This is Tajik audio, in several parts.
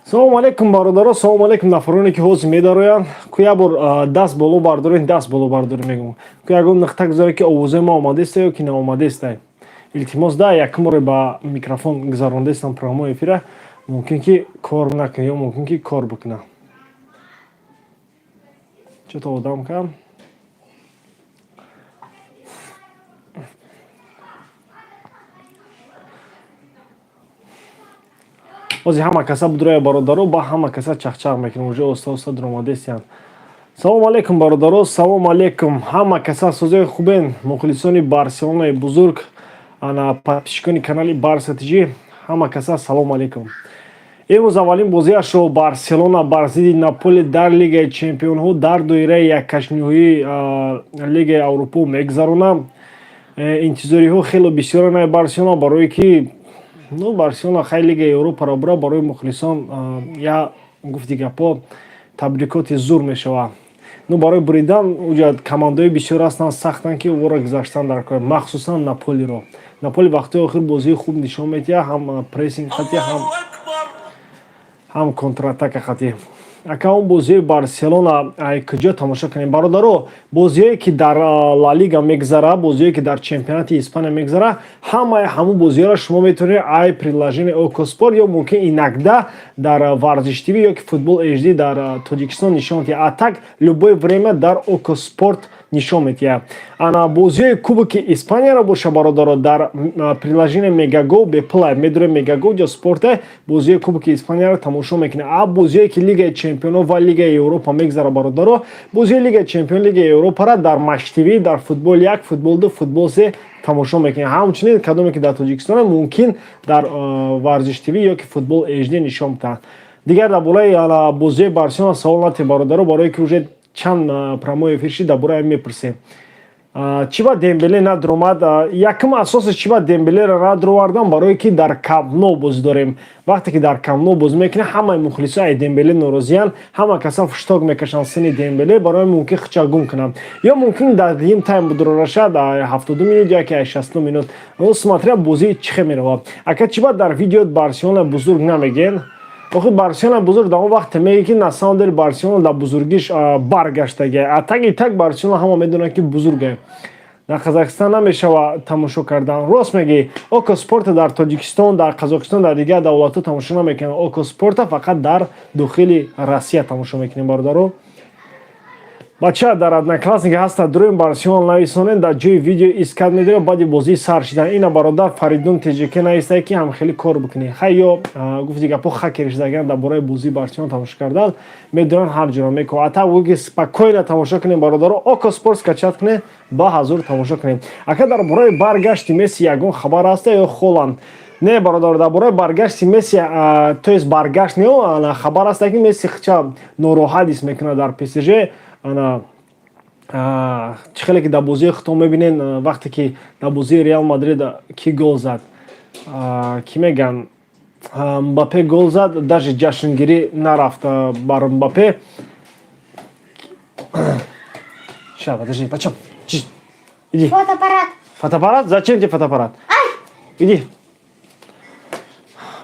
Салому алейкум, бародаро, салому алейкум, нафароне, ки ҳозир медароянд. Ку як бор даст боло бардорен, даст боло бардорен, мегӯм. Ку ягон нуқта гузоре, ки овозаи ма омадеста ё ки наомадеста. Илтимос да, якум боре ба микрофон гузарондестам прямой эфира, мумкин ки кор накунад ё мумкин ки кор бикунад. Чё-то одам кам. Ҳозир ҳама каса будроя, бародаро, ба ҳама каса чахчах мекунем, уже оста оста дуромадестиянд. Салому алейкум, бародаро, салому алейкум, ҳама каса созои хубен, мухлисони Барселонаи бузург, ана подписчикони канали Барса ТЖ, ҳама каса салому алейкум. Имрӯз аввалин бозиашро Барселона бар зидди Наполи дар Лигаи чемпионҳо дар доираи яккашниҳоии Лигаи Аврупо мегузаронад. Интизориҳо хело бисёранд Барселона, барое ки, ну, Барселона хай Лигаи Европаро бура, барои мухлисон я гуфти гапҳо табрикоти зур мешавад. Ну, барои буридан уҷа командаҳои бисёр ҳастанд, сахтанд, ки ӯро гузаштан дар кор, махсусан Наполиро. Наполи вақтҳои охир бозии хуб нишон медиҳад, ҳам прессинг хати, ҳам контратака хати. Ака, он бозиҳои Барселона куҷо тамошо кунем? Бародаро, бозиҳое, ки дар Ла Лига мегузара, бозиҳое, ки дар чемпионати Испания мегузара, ҳамаи ҳамун бозиҳоро шумо метавонед ай приложение Окоспорт ё мумкин инакда дар Варзиш ТВ ё ки Футбол HD дар Тоҷикистон нишон медиҳад. А так любое время дар Окоспорт нишон медиҳад. Ана бозиҳои Кубоки Испанияро боша, бародаро, дар приложение Мегаго бепулай медорем, Мегаго ҷо спорте, бозиҳои Кубоки Испанияро тамошо мекунед. А бозиҳое, ки Лигаи чемпионҳо ва Лигаи Европа мегузара, бародаро, бозиҳои Лигаи чемпион, Лигаи Европара дар Матч ТВ, дар Футбол як, Футбол ду, Футбол се тамошо мекунед. Ҳамчунин кадоме, ки дар Тоҷикистон, мумкин дар Варзиш ТВ ё ки Футбол HD нишон медиҳанд. Дигар дар бораи бозиҳои Барселона савол натиҳед, бародаро, барое ки уже чанд прямой эфир шид, дар бораи мепурсем. Чӣ ба Дембеле надуромад? Якум асоси чӣ ба Дембелеро надуровардан, барое ки дар Камп Но бозӣ дорем. Вақте ки дар Камп Но бозӣ мекунем, ҳамаи мухлисо ай Дембеле норозиянд, ҳама каса фушток мекашанд сини Дембеле, барои мумкин хича гум кунанд ё мумкин дар дуюм тайм будурорашад, 72 минут ё ки 60 минут, смотря бозӣ чӣ хел меравад. Ака, чӣ ба дар видео Барселона бузург намегӯен? Охи, Барселона бузург дар он вақте мегӯ, ки на самом деле Барселона дар бузургиш баргаштага. А так и так Барселона ҳама медонанд, ки бузурга. Дар Қазоқистон намешава тамошо кардан. Рост мегӯӣ, Око Спорта дар Тоҷикистон, дар Қазоқистон, дар дигар давлатҳо тамошо намекунанд. Око Спорта фақат дар дохили Россия тамошо мекунем, бародаро. Бача, дар Одноклассники ҳаста дуруем Барселона нависонем, дар ҷои видео искат медорем. Баъди бозии сар шидан ина бародар Фаридун ТЖК нависае, ки ҳам хеле кор бикунӣ. Хай, ё гуфти гапо, хакер шудаган, дар бораи бозии Барселона тамошо кардан медонанд, ҳар ҷоро мекунад. А так ки спокойно тамошо кунем, бародаро, Око Спорт скачать кунем, ба ҳазур тамошо кунем. Ака, дар бораи баргашти Месси ягон хабар ҳаста ё Холанд? Не, бародар, дар бораи баргашти Месси, то есть баргашт не, хабар ҳаста, ки Месси хича нороҳат ҳис мекунад дар ПСЖ. Ана чӣ хеле ки дар бозии худтон мебинен, вақте ки дар бозии Реал Мадрид ки гол зад, кӣ меган, Мбапе гол зад, даже ҷашнгирӣ нарафт бар Мбапе. Ща, подожди, почем? Иди. Фотоаппарат. Фотоаппарат? Зачем тебе фотоаппарат? Иди.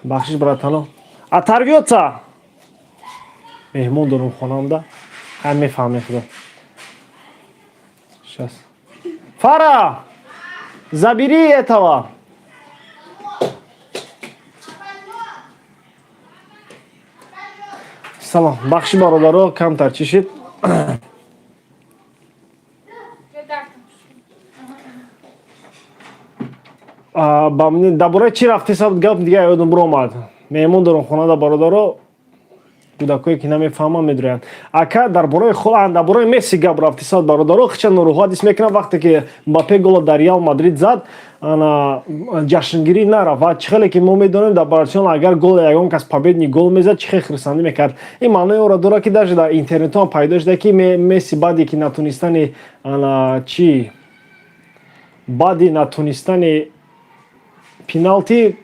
Бахшиш, братано, оторвется. Меҳмон дорум хонамда, ҳам мефаҳме худо. Сейчас. Фара! Забери этого! Салом, бахши, бародаро, камтар чӣ шид? Я так там. Дар бораи чӣ рафти саб гап, дига ёдам биромад. Меҳмон дорум хонада, бародаро, кӯдакое, ки намефаҳманд, медурянд. Ака, дар бораи дар бораи Месси гап рафти сад, бародаро, хича нороҳат ҳис мекунам, вақте ки Мбапе гола дар Реал Мадрид зад, ана ҷашнгирӣ нарафт. Ва чӣ хеле ки мо медонем, дар Барселона агар гол ягон кас победный гол мезад, чӣ хел хирсандӣ мекард. Ин маънои онро дорад, ки даже дар интернетҳо пайдо шуда, ки Месси баъде ки натунистани, ана чӣ, баъди натунистани пеналти,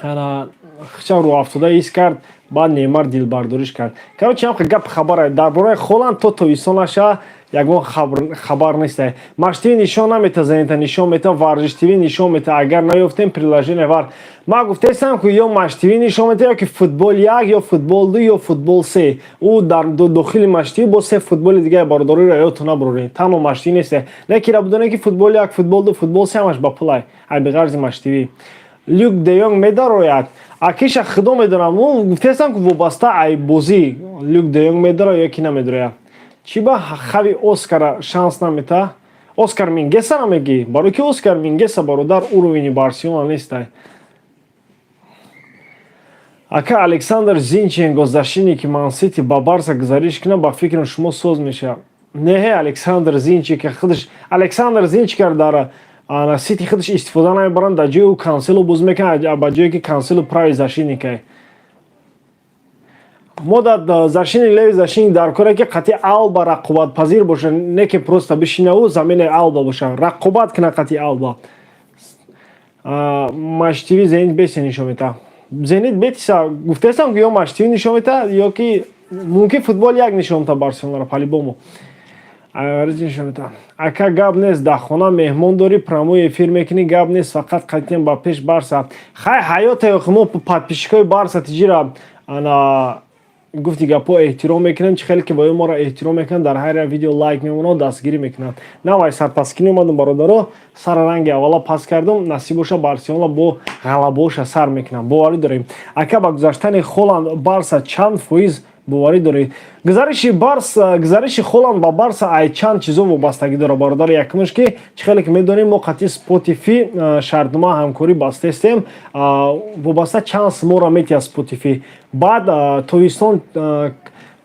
ана хича рӯафтода ҳис кард, баъд Неймар дилбардориш кард. Короче, ҳам гап хабара дар бораи Холанд то тобистон наша. Ягон хабар нестай. Матч ТВ нишон намета, Зенита нишон мета, Варзиш ТВ нишон мета. Агар наёфтем, приложение вар. Ман гуфтаистам, ки ё Матч ТВ нишон мета, ё ки Футбол як, ё Футбол ду, ё Футбол се. Ӯ дар дохили Матч ТВ бо се футболи дигаре, бародариро ёдтон набуроред. Танҳо Матч ТВ несте. Не ки будане, ки Футбол як, Футбол ду, Футбол се ҳамаш ба пулай. Ай биғарзи Матч ТВ. Люк де Йонг медарояд. Акиша худо медонам. Ӯ гуфтаистам, ки вобаста ай бозӣ Люк де Йонг медарояд ё ки намедарояд. Чӣ ба Хави Оскара шанс намета? Оскар Мингеса намегӣ? Барои ки Оскар Мингеса, бародар, уровень и Барселона нестай. Ака, Александр Зинченко, защитник и Мансити, ба Барса гузариш кунад, ба фикрам, шумо соз мешавад. Не, Александр Зинченко худаш, Александр Зинченко дар Сити худаш истифода намебаранд, дар ҷои ӯ Кансело бозӣ мекунад, ба ҷое ки Кансело правый защитник ай. Мо дар защитник, левый защитник дар коре, ки қатъи Алба рақобатпазир боша, не ки просто бишина, ӯ заминаи Алба боша, рақобат кунад қатъи Алба. Матч ТВ Зенит Бетиса нишон мета. Зенит Бетиса гуфтаистам, ки ё Матч ТВ нишон мета, ё ки мумкин Футбол як нишон мета Барселонара по-любому. Нишон мета. Ака, гап нест, дар хона меҳмон дорӣ, прямой эфир мекунӣ, гап нест, фақат қатъиян ба пеш Барса. Хай, ҳаёте, мо подписчик ои Барса тиҷира ана гуфти гапҳо эҳтиром мекунем, чӣ хеле ки ба ё моро эҳтиром мекунанд, дар ҳар як видео лайк мемонанд, дастгирӣ мекунанд. Навай сарпаскинӣ омадам, бародаро, сара ранги аввала пас кардум. Насиб боша, Барселона бо ғалабаоша сар мекунам, боварӣ дорем. Ака, ба гузаштани Холанд Барса чанд фоиз боварӣ доред? Гузариши Барс, гузариши Холанд ба Барса ай чанд чизо вобастагӣ дорад, бародар. Якумаш, ки чӣ хеле ки медонем, мо қатъи Spotify шартнома ҳамкорӣ бастаистем, вобаста чанд сумора метиҳад Spotify. Баъд тобистон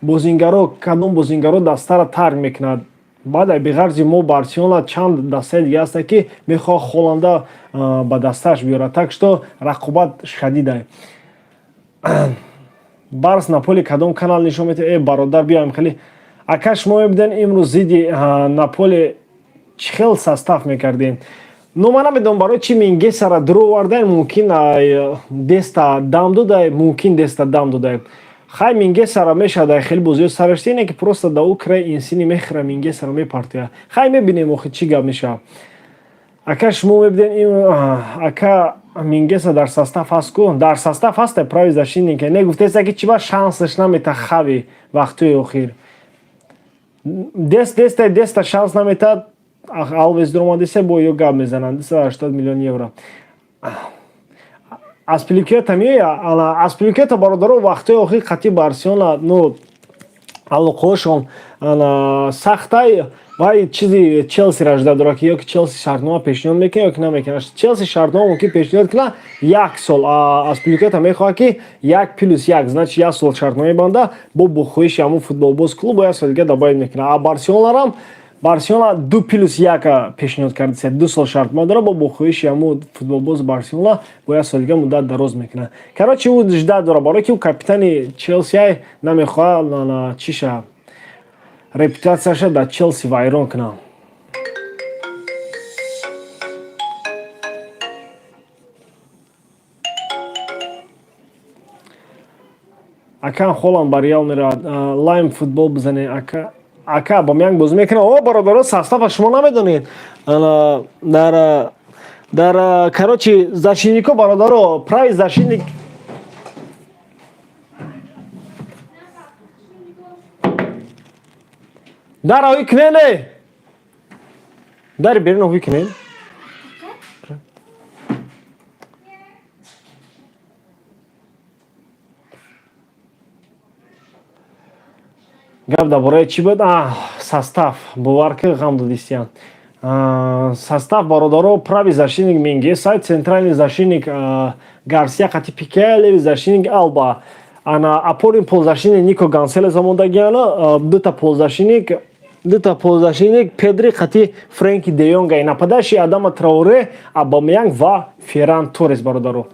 бозингаро, кадом бозингаро дастара тарк мекунад. Баъд биғарзи мо Барселона чанд дастаи дига ҳаста, ки мехоҳад Холанда ба дастааш биёрад, так что рақобат шадида. Барс Наполи кадом канал нишон метиҳад? Э, бародар, биёем хеле. Ака, шумо мебиден, имрӯз зидди Наполи чӣ хел состав мекардем? Ну, ман намедонам, барои чӣ Мингесара дур овардаем. Мумкин Деста дам додаем, мумкин Деста дам додаем. Хай, Мингесара мешавад, хеле бозиҳо сарашта ине, ки просто да ӯ край Инсини мехӯра, Мингесара мепартояд. Хай, мебинем охи чӣ гап мешавад. Ака, шумо мебиден, ака, Мингеса дар состав ҳаст ку? Дар состав ҳаста, правый защитник. Не гуфтеста, ки чиба шансаш намета Хави вақтҳои охир. Дест, деста, Деста шанс наметад. Алвес дуромадисе, бо ё гап мезананд. 280 миллион евро. Аспиликуэта меоя? Аспиликуэта, бародаро, вақтҳои охир қатъи Барселона, ну, алоқаҳошон сахтай. Вай чизи Челсиро жда дорад, ки ё ки Челси шартнома пешниҳод мекунад, ё ки намекунад. Челси шартнома мумкин пешниҳод кунад як сол. Аспиликуэта мехоҳад, ки 1+1, значит, як сол шартнома мебанда, бо хоҳиши ҳамун футболбоз клуб бо як сол дига добавить мекунад. А Барселонарам, Барселона 2+1 пешниҳод кардааст, 2 сол шартнома дорад, бо хоҳиши ҳамун футболбоз Барселона бо як сол дига муддат дароз мекунад. Короче, ӯ жда дорад, барое ки ӯ капитани Челсиай, намехоҳад чиша, репутатсияша дар Челси вайрон кунад. Акам, Холанд ба Реал меравад, лайм футбол бизанед. Ака, ака Абамянг бозӣ мекунад? О, бародаро, состав а шумо намедонед. Дар, короче, защитник о, бародаро, правый защитник дар оҳӣ кунене, дари берун оҳӣ кунен. Гап дар бораи чӣ буд? Состав. Бовар ки, ғам додистиян. Состав, бародаро: правый защитник Мингеса, центральный защитник Гарсия қати Пике, левый защитник Алба, ана опорный полузащитник Нико Гонсалес омодагиана, дута полузащитник Педри қати Френки де Йонга, нападающий Адама Траоре, Абамянг ва Ферран Торрес, бародаро.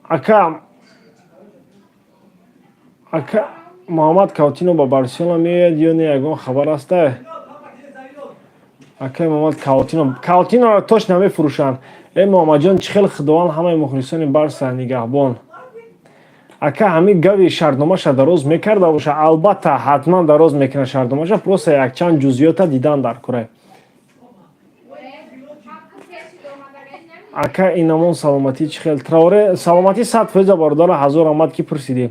Ака, Муҳаммад Каутино ба Барселона меояд ё не, ягон хабар аста? Акай Муҳаммад Каутино, Каутиноро точно мефурӯшанд. Э, Муҳаммадҷон, чӣ хел, Худованд ҳамаи мухлисони Барса нигаҳбон. Ака, ҳамин Гави шартномаша дароз мекарда боша? Албатта, ҳатман дароз мекунад шартномаша, просто якчанд ҷузъиёта дидан дар кора. Ака, инамон саломатӣ чӣ хел? Траоре саломатӣ 100%, бародара, ҳазор омад, ки пурсидӣ.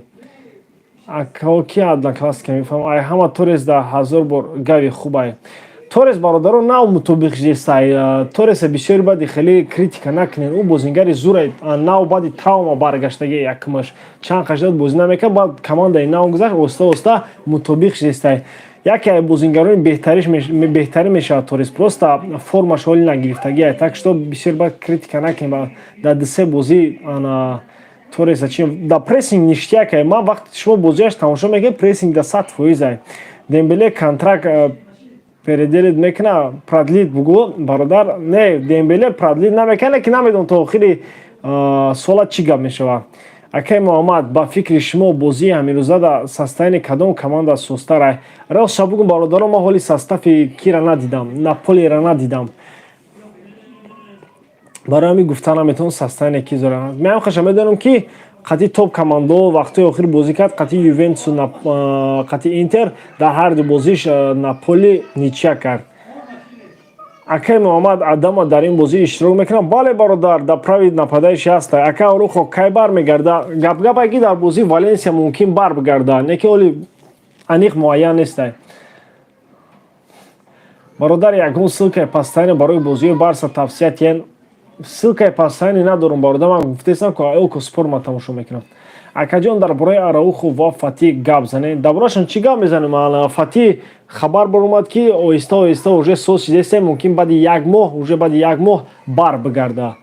Акао, ки одноклассника мефаҳмам? Ай ҳама Торес да ҳазор бор Гави хубай. Торес, бародаро, нав мутобиқ шудестай. Тореса бисёри баъди хеле критика накунед, ӯ бозингари зурай. Нав баъди травма баргаштаги, якмаш чанд қашдад бозӣ намекард, баъд командаи нав гузашт, оста оста мутобиқ шудестай. Яке аз бозингарони беҳтарин мешавад Торес, просто формаш ҳоли нагирифтагия. Так что бисёр бад критика накунед. Дар дусе бозӣ ана Тореса чи да прессинг ништяк ай. Ман вақте шумо бозиаш тамошо мекунед, прессинг да 100%-ай. Дембеле контракт продлить мекуна? Продлить бугӯ, бародар. Не, Дембеле продлить намекунад, ки намедонам, то охири сола чӣ гап мешавад. Акай Муҳаммад, ба фикри шумо, бозии ҳамирӯза состояни кадом команда сустарай? Ростша бугум, бародаро, ман ҳоли состави кира надидам, Наполиро надидам, барои ҳамин гуфта наметавонам состояни ки зора. Меам хаша медонам, ки қати топ командао вақтҳои охир бозӣ кард, қати Ювентусу қати Интер, дар ҳар ду бозиш Наполи ничья кард. Акай Муҳаммад, Адама дар ин бозӣ иштирок мекунад? Бале, бародар, дар правый нападающий ҳаста. Ака, Арухо кай бармегарда? Гапгапае, ки дар бозии Валенсия мумкин бар бигарда, не ки ҳоли аниқ муайян нестай. Бародар, ягон ссылкаи постоянный барои бозиҳои Барса тавсия тиҳен. Ссылкаи постоянный надорам, бародар, ман гуфтаистам, ки Око Спорт ман тамошо мекунам. Акаҷон, дар бораи Арауху ва Фати гап занед. Дар бораашон чӣ гап мезанем? Фати хабар баромад, ки оҳиста оҳиста уже соз шидеста, мумкин баъди як моҳ, уже баъди як моҳ бар бигарда.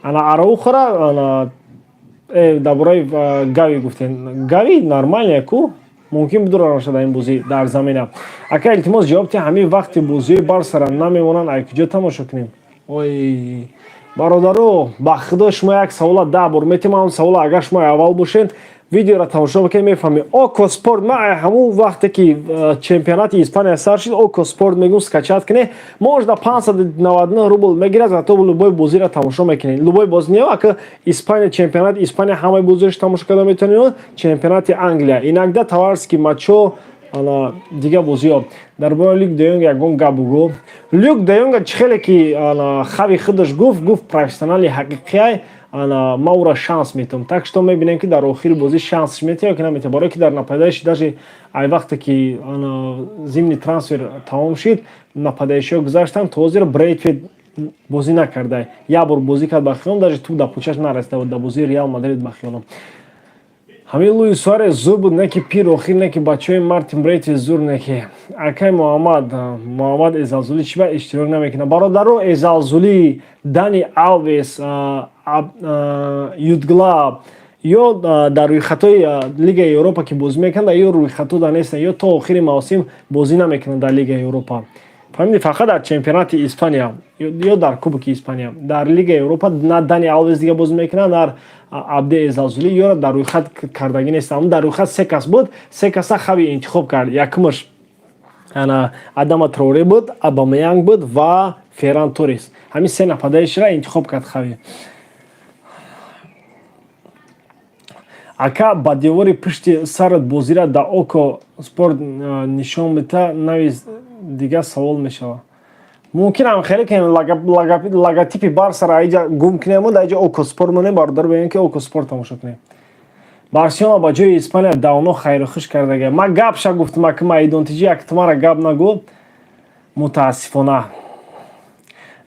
Ана Араухара ана дар бораи Гави гуфтем, Гави нормальная ку, мумкин бидуранаша дар ин бозӣ дар замина. Ака, илтимос, ҷавоб ти, ҳамин вақти бозиҳои Барсара намемонанд, ай куҷо тамошо кунем? Ой, бародаро, ба худо, шумо як савола 10 бор метем. Ҳам савола, агар шумо аввал бошед, видеоро тамошо бикунед, мефаҳмед. Око Спорт, ман ҳамун вақте ки чемпионати Испания сар шуд, Око Спорт мегӯм, скачать кунед, можно 599 рубл мегирад, зато любой бозиро тамошо мекунед. Любой бози не, ака, Испания, чемпионати Испания ҳамаи бозиро тамошо карда метавонед, чемпионати Англия, иногда товарищеский матчҳо, ана дигар бозиҳо. Дар бораи Люк де Йонг ягон гап бугӯ. Люк де Йонга чӣ хеле ки ана Хави худаш гуфт, профессионали ҳақиқиай, ана ман ӯро шанс метавам. Так что мебинем, ки дар охири бозӣ шансш метиҳад ё ки наметиҳад, барое ки дар нападающий даже ай вақте ки ана зимний трансфер тамом шид, нападающиҳо гузаштанд, то ҳозир Брейтвейт бозӣ накарда. Як бор бозӣ кард, ба хиёлам, даже туп дар пучаш нарасида буд дар бозии Реал Мадрид, ба хиёлам. Ҳамин Луис Суарес зур буд, не ки пир охир, не ки бачаҳои Мартин Брейтвейт зур, не ки. Акай Муҳаммад, Муҳаммад Эзалзулӣ чӣ ба иштирок намекунад? Бародаро, Эзалзулӣ, Дани Алвес, Ютгла ё дар рӯйхатҳои Лигаи Европа ки бозӣ мекунанд, ё рӯйхатҳо да нестанд, ё то охири мавсим бозӣ намекунанд дар Лигаи Европа. Фаҳмидӣ? Фақат дар чемпионати Испания ё дар Кубоки Испания. Дар Лигаи Европа на Дани Алвес дига бозӣ мекунад, на Абде Эзалзулӣ, ёро дар рӯйхат кардагӣ нестанд. Дар рӯйхат се кас буд, се каса Хави интихоб кард. Якумаш ана Адама Троре буд, Абамеянг буд ва Ферран Торрес. Ҳамин се нападающийра интихоб кард Хави. Ака, ба девори пушти сарат бозира да Око Спорт нишон мета, навис, дига савол мешавад. Мумкин ам хеле кунем, логотипи Барсара аиҷа гум кунему, да иҷа Око Спорт монем, бародар, бигӯем, ки Око Спорт тамошо кунем. Барселона ба ҷои Испания давно хайру хуш кардага. Ман гапша гуфтам, ака, майдонтиҷи як тумара гап нагӯ. Мутаассифона.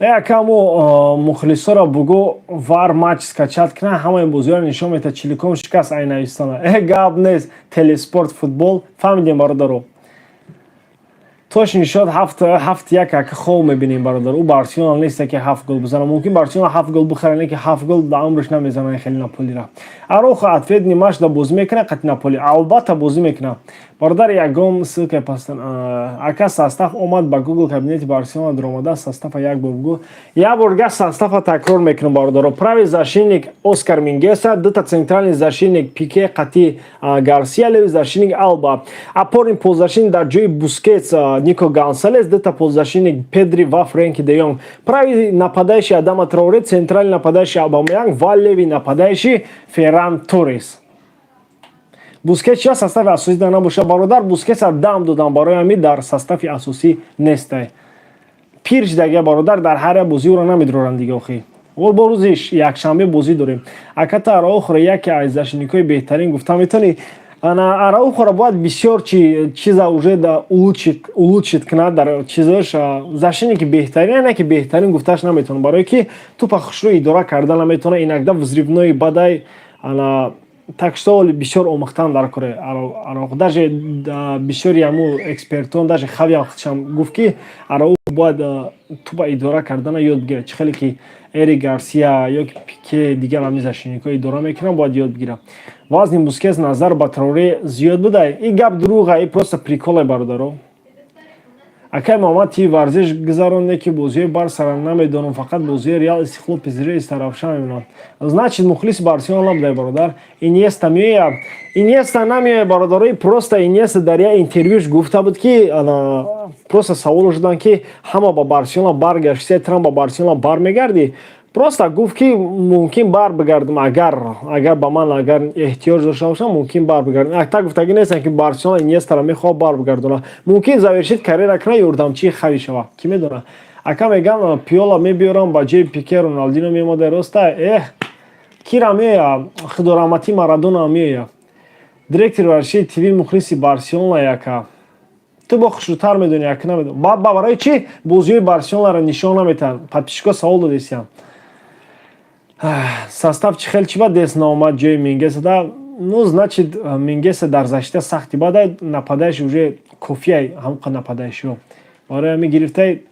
Акамо, мухлисоро бугӯ, вар матч скачать кунад, ҳамаи бозиҳоро нишон медиҳад. Чиликом шикаст, ай навистона. Гап нест, Телеспорт футбол, фаҳмидем, бародаро. Тош нишод 7-1. Ака, хоб мебинем, бародар. Ӯ Барселона нест, ки ҳафт гол бизана. Мумкин Барселона ҳафт гол бихара, не ки ҳафт гол да умрш намезана хеле Наполира. Арохо ответный матч да бозӣ мекунад қати Наполи? Албатта, бозӣ мекунад. Бародар, ягон ссылка пастан. Ака, состав омад, ба Гугл кабинети Барселона дуромада, состава як бор бугӯ. Як бор га состава такрор мекунам, бародаро. Правый защитник Оскар Мингеса, дута центральный защитник Пике қати Гарсия, левый защитник Алба, опорный полузащитник дар ҷои Бускетс Нико Гонсалес, дута полузащитник Педри ва Френки де Йонг, правый нападающий Адама Траоре, центральный нападающий Абамеянг ва левый нападающий Ферран Торрес. Бускет чия состави асосӣ да набоша, бародар? Бускетса дам додам, барои ҳамин дар состави асосӣ нестай. Пир шидагия, бародар, дар ҳар як бозӣ ӯро намедуроранд дига. Охи, бо рӯзи якшанбе бозӣ дорем. Аката, Араухоро яке аз защитникҳои беҳтарин гуфта метавонӣ? Ана, Араухоро бояд бисёр чиза уже да улучшить кунад дар чизош. Защитники беҳтарин, не ки беҳтарин гуфташ наметавонам, барое ки тупа хушрӯ идора карда наметавона, иногда взрывной бадай. Ана, так что бисёр омӯхтан дар кори Араухо. Даже бисёри ҳаму экспертон, даже Хавиам худшам гуфт, ки Араухо бояд тупа идора кардана ёд бигирад. Чӣ хеле ки Эрик Гарсия ё ки Пике, дигар ҳамин защитникҳо идора мекунанд, бояд ёд бигирад. Вазни Бускетс назар ба Траоре зиёд буда, и гап дурӯға, и просто приколе, бародаро. Акай Муҳаммад, ти варзиш гузаронде, ки бозиҳои Барсара намедонам, фақат бозиҳои Реал, Истиқлол, ПСЖ, Истаравшан мебинам. Значит, мухлиси Барселона набудай, бародар. Иньеста меоя? Иньеста намеоя, бародарои. Просто Иньеста дар як интервюш гуфта буд, ки просто саволо шудан, ки ҳама ба Барселона баргашт, трам ба Барселона бармегардӣ? Просто гуфт, ки мумкин бар бигардам, агар ба ман агар эҳтиёҷ дошта бошам, мумкин бар бигардам. Так гуфтагӣ нестам, ки Барселона Иньестаро мехоҳад бар бигардона. Мумкин завершить карьера кунад, ёрдамчии Хави шава, кӣ медонад. Ака, мегам, Пиёла мебиёрам ба ҷои Пике, Роналдино меомада, роста? Эҳ, кира меоя, худораҳматӣ Марадона меоя. Директори варзишии ТВ мухлиси Барселона, яка ту бо хушрӯтар медонӣ, яка намедон. Барои чӣ бозиҳои Барселонаро нишон наметиҳанд? Подписчико савол додесиям. Состав чӣ хел, чӣ ба Дест наомад ҷои Мингесада? Ну, значит, Мингеса дар защита сахти бадай, нападающий уже кофияй, ҳамқа нападающиҳо. Барои ҳамин гирифтай.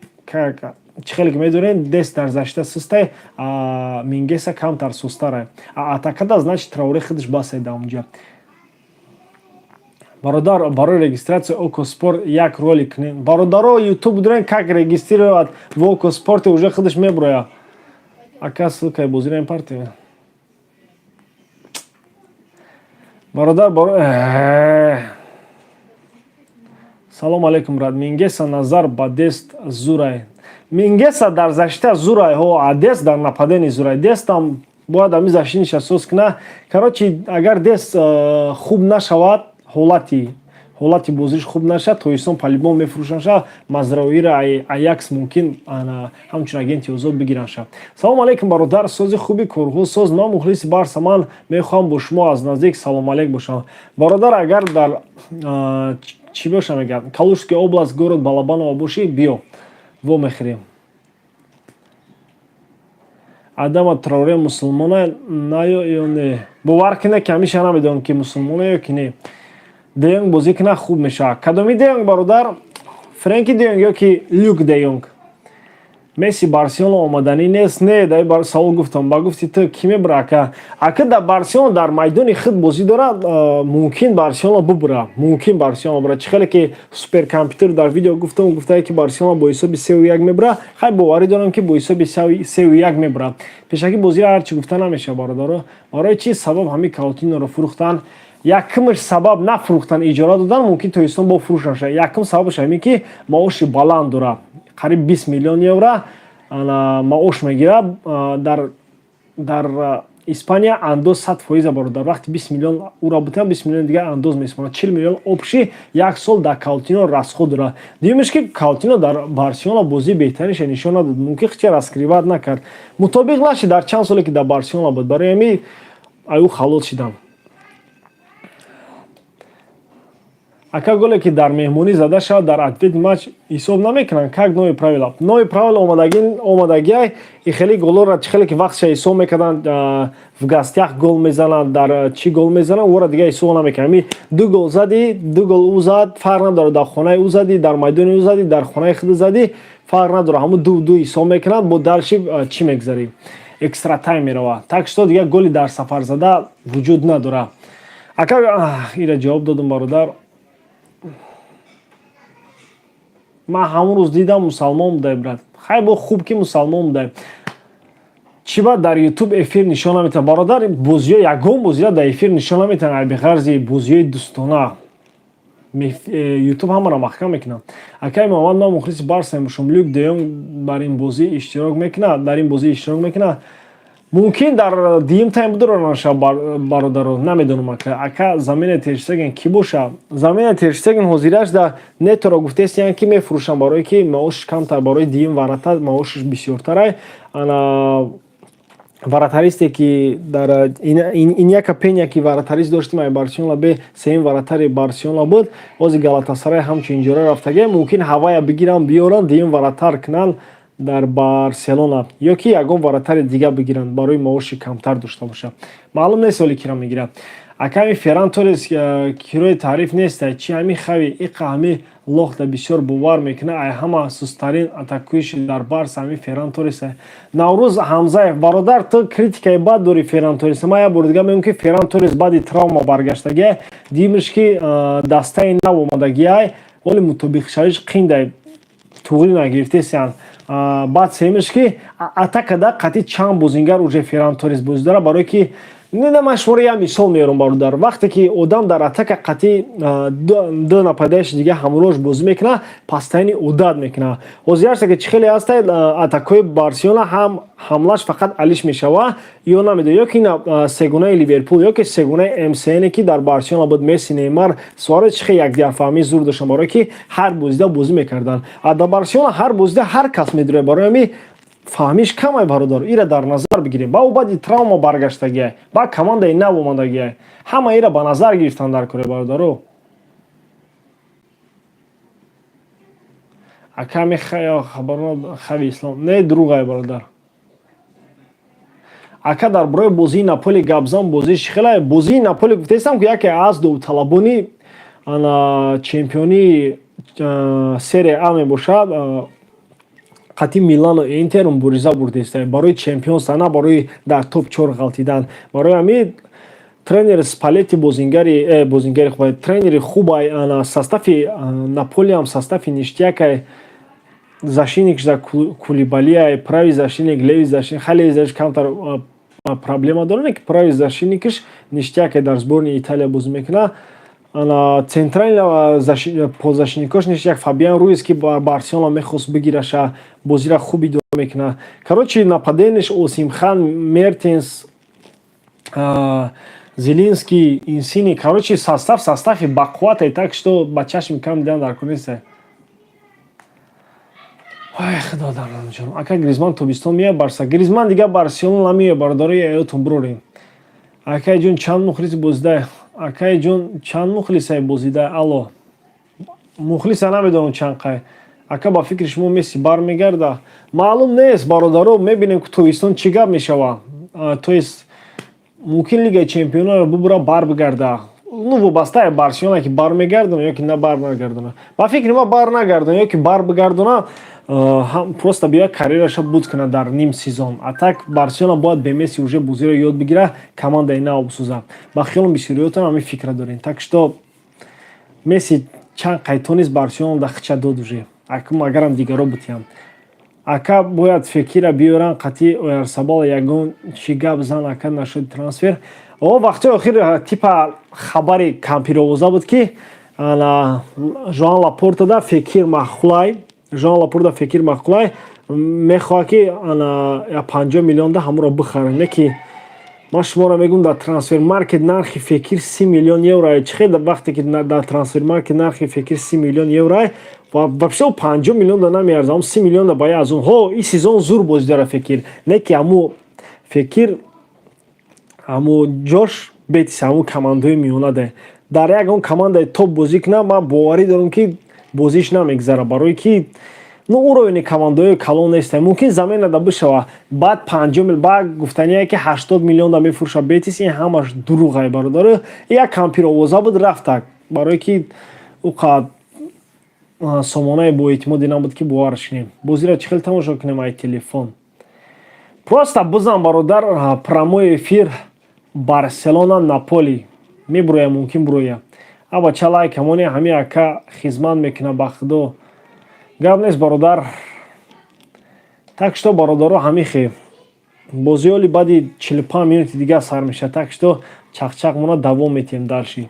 Чӣ хеле ки медонед, Дест дар защита сустай, Мингеса камтар сустарай. Атакада, значит, Траоре худаш басай да онҷа. Бародар, барои регистрация Око Спорт як ролик кунед. Бародаро, Ютуб дорен, как регистрировать в Око Спорте, уже худаш меброя. Ака, ссылкаи бозиро партия. Бародар, салом алейкум, брат. Мингеса назар ба Дест зурай? Мингеса дар защита зурай, ҳо, а Дест дар нападение зурай. Дестам бояд ами защитниша соз куна. Короче, агар Дест хуб нашавад, ҳолати бозиш хуб нашавад, тоистон по-любому мефурӯшанша. Мазраоира Аякс мумкин ҳамчун агенти озод бигиранша. Салому алейкум, бародар, сози хуби корҳо соз. Ман мухлиси Барса, ман мехоҳам бо шумо аз наздик салом алейк бошам. Бародар, агар дар чӣ боша мегӯяд, Калужская область, город Балабаново бошӣ, биё, во мехӯрем. Адама Траоре мусулмона наё ё не? Бовар кунед, ки ҳамеша намедонам, ки мусулмона ё ки не. Де Йонг бозӣ кунад, хуб мешавад. Кадоми Де Йонг, бародар? Френки Де Йонг ё ки Люк Де Йонг? Месси Барселона омаданӣ нест? Не, дар савол гуфтам, ба гуфти ту кӣ мебура, ака? Ака, дар Барселона дар майдони худ бозӣ дорад, мумкин Барселона бубура, мумкин Барселона бубура. Чӣ хеле ки суперкомпютер дар видео гуфтам, гуфтае, ки Барселона бо ҳисоби 3-1 мебура. Хай, боварӣ дорам, ки бо ҳисоби 3-1 мебура. Пешакӣ бозиро ҳарчи гуфта намешавад, бародаро. Барои чӣ сабаб ҳамин Каутиноро фурӯхтанд? Якумаш сабаб нафурӯхтан, иҷора додан, мумкин тоистон бо фурӯш нашавад. Якум сабабаш ҳамин, ки маоши баланд дорад, қариб 20 миллион евро маош мегирад. Дар Испания андоз 100%, бародар. Вақти 20 миллион ура бутан, 20 миллион дигар андоз месупорад, 40 миллион общий як сол дар Каутино расход дорад. Дуюмеш, ки Каутино дар Барселона бозии беҳтариша нишон надод, мумкин хича раскрывать накард, мутобиқ нашид дар чанд соле, ки дар Барселона буд. Барои ҳамин аю халос шидам. Ака, голе ки дар меҳмонӣ зада шавад, дар ответный матч ҳисоб намекунанд, как новые правила? Новые правила омадагиай, и хеле голора, чӣ хеле ки вақтша ҳисоб мекарданд, в гостях гол мезананд, дар чӣ гол мезананд, ора дига ҳисоб намекунанд. Ами ду гол задӣ, ду гол ӯ зад, фарқ надорад, дар хонаи ӯ задӣ, дар майдони ӯ задӣ, дар хонаи худ задӣ, фарқ надорад, ҳамун ду ду ҳисоб мекунанд. Бо дальше чӣ мегзарӣ, экстра тайм меравад. Так что дига голи дар сафар зада вуҷуд надорад. Ака, ира ҷавоб додум, бародар. Ман ҳамон рӯз дидам, мусалмон будай, брат. Хай, бо хуб, ки мусалмон будай. Чӣ ба дар Ютуб эфир нишон наметавон? Бародар, бозиҳо, ягон бозиҳо дар эфир нишон наметавон, айбиғарзи бозиҳои дӯстона. Ютуб ҳамаро маҳкам мекунад. Акай Муҳаммад, ман мухлиси Барса мебошам. Люк де Йонг бар ин бозӣ иштирок мекунад? Дар ин бозӣ иштирок мекунад? Мумкин, дар дуюм тайм бидоронаша, бародаро, намедонам. Ака, замена Терштеген кӣ боша? Замена Терштеген ҳозираш да Неторо гуфтестиян, ки мефурӯшам, барое ки маошаш камтар, барои дуюм вратарь маошаш бисёртарай. Ана вратаристе, ки дар Иньяки Пеня, ки вратарист доштим ай Барселона, бе сеюм вратари Барселона буд, ҳозир Галатасарай ҳамчун иҷора рафтага. Мумкин, ҳавая бигиранд, биёранд, дуюм вратарь кунанд дар Барселона ё ки ягон вратари дига бигиранд, барои маоши камтар дошта бошад. Маълум нест оли кира мегирад. Аками Ферран Торес кирои таъриф неста чи? Ҳами Хави иқа ҳами лохта бисёр бовар мекунад. Ай ҳама сустарин атакующий дар Барса ҳами Ферран Торес. Наврӯз Ҳамзаев, бародар, ту критикаи бад дори Ферран Торес. Ман як бори дига мегӯям, ки Ферран Торес баъди травма баргаштагия, димиш ки дастаи нав омадагиай, оли мутобиқшавиш қиндай, туғри нагирифтесиян. Баъд сеюмиш, ки атакада қатъи чанд бозингар уже Ферран Торес бозӣ дорад, барое ки не, ман шуморо як мисол меорам, бародар. Вақте ки одам дар атака қатъи ду нападающий дига ҳамроҳш бозӣ мекунад, пастайни одат мекунад. Ҳозир ҳаста, ки чӣ хеле ҳаста, атакҳои Барселона ҳам ҳамлаш фақат алиш мешава ё намедонам, ё ки сегунаи Ливерпул, ё ки сегунаи МСН, ки дар Барселона буд, Месси, Неймар, Суарес, чӣ хеле якдигарфаҳмии зур доштанд, барое ки ҳар бозида бозӣ мекарданд. А дар Барселона ҳар бозида ҳар кас медурад, барои ҳамин фаҳмиш камай, бародар, ира дар назар бигирем. Ба ӯ баъди травма баргаштагиай, ба командаи нав омадагиай, ҳама ира ба назар гирифтан дар кори, бародаро. Аками хабарно Хави Ислом не дурӯғай, бародар. Ака, дар бораи бозии Наполи гапзан, бозии хеле, бозии Наполи гуфтаистам, ки яке аз довталабони ана чемпионии Серия А мебошад, қатъи Милану Интер мубориза бурдааст барои чемпионство, на барои дар топ чор ғалтидан. Барои ҳамин тренер Спалети бозингари хуб, тренери хубай. Ана состави Наполиам состави ништякай: защитник за Кулибалиай, правый защитник, левый защитник, хай, левый защитник камтар проблема дорад, ки правый защитникаш ништякай, дар сборни Италия бозӣ мекунад. Ана центральный полузащитникош ништяк, Фабиан Руис, ки ба Барселона мехост бигираша, бозиро хуб идора мекунад. Короче, нападениеш Осимхан, Мертенс, Зелинский, Инсини. Короче, состав состави бақуввате, так что ба чашми кам дидан дар кор нест. Ой, худо дарнаҷон. Ака, Гризман тобистон меяд Барса? Гризман дига Барселона намеяд, бародарои, аётон бурорем. Акай ҷон, чанд мухлиси бозида? Акай ҷон, чанд мухлисай бозида? Алло, мухлиса намедонам чанд қай. Ака, ба фикри шумо, Месси бармегарда? Маълум нест, бародаро, мебинем, ки тобистон чӣ гап мешава. То есть мумкин, Лигаи чемпионаро бубура, бар бигарда. Ну, вобастае Барселона, ки бармегардона ё ки на бар нагардона. Ба фикри ман, бар нагардона ё ки бар бигардона, просто биёяд, карьераша буд кунад дар ним сезон. А так Барселона бояд бе Месси уже бозиро ёд бигира, командаи нав бисоза. Ба хиёлам, бисёриётон ҳамин фикра дорем. Так что Месси чанд қайтонист Барселона да хича дод уже, акм агарам дигаро бутиям. Ака, бояд Фекира биёран қатъи Оярсабал, ягон чӣ гап зан, ака, нашуд трансфер. О, вақтҳои охир типа хабари кампировоза буд, ки Жоан Лапортада Фекир маъқулай, Жоан Лапорта Фекир маъқулай, мехоҳад, ки ана 50 миллионда ҳамонро бихарад. Не ки ман шуморо мегӯм, дар Трансфер Маркет нархи Фекир 30 миллион евро. Чӣ хел вақте ки дар Трансфер Маркет нархи Фекир 30 миллион евро, вообще 50 миллион да намеарзам, 30 миллион да бая аз он. Ҳо, ин сезон зур бозӣ дора Фекир, не ки ҳаму Фекир ҳаму ҷош Бетис, ҳаму командаҳои миёна. Дар ягон командаи топ бозӣ кунам, ман боварӣ дорам, ки бозиш намегзара, барое ки, ну, уровени командаҳои калон неста. Мумкин, замена да бишава. Баъд 50 мил, баъд гуфтание, ки 80 миллион да мефурӯша Бетис. Ин ҳамаш дурӯғай, бародаро, як кампир овоза буд, рафтак, барое ки ӯ қад сомонаи боэътимоде набуд, ки бовараш кунем. Бозиро чӣ хел тамошо кунем ай телефон? Просто бизан, бародар, прямой эфир Барселона Наполи мебуроя, мумкин буроя. Аба чалай камоне ҳами, ака, хизмат мекуна, ба худо, гап нест, бародар. Так что, бародаро, ҳамихе бозиёли баъди 45 минути дигар сар мешавад, так что чақчақ мона давом метиҳем. Дальше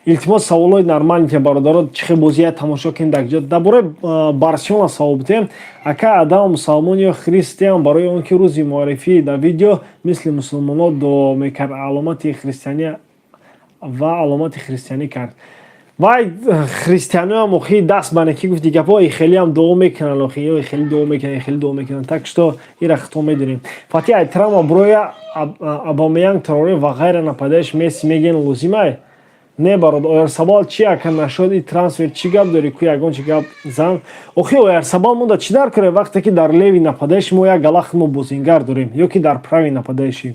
Илтимос, саволҳои нормальный те, бародаро. Чӣ хел бозия тамошо кунем, дар ҷо дар бораи Барселона савол бутем. Ака, Адам мусалмон ё христиан? Барои он ки рӯзи муаррифӣ дар видео мисли мусулмонҳо дуо мекард, аломати христианӣ ва аломати христианӣ кард. Вай христианоам охи даст ба некӣ гуфти гапҳо, хелеам дуо мекунанд, охи ё хеле дуо мекунанд, хеле дуо мекунанд. Так что ира хато медонем. Фати, ай травма броя Абамеянг, Траоре ва ғайра нападающий Месси мегӯян, лозимай? Не, бародар. Оярсабал чи, ака, нашуд и трансфер? Чӣ гап дорӣ ку, ягон чи гап зан. Охи, Оярсабал монда чӣ дар кора, вақте ки дар левый нападающий мо як галах мо бозингар дорем ё ки дар правый нападающий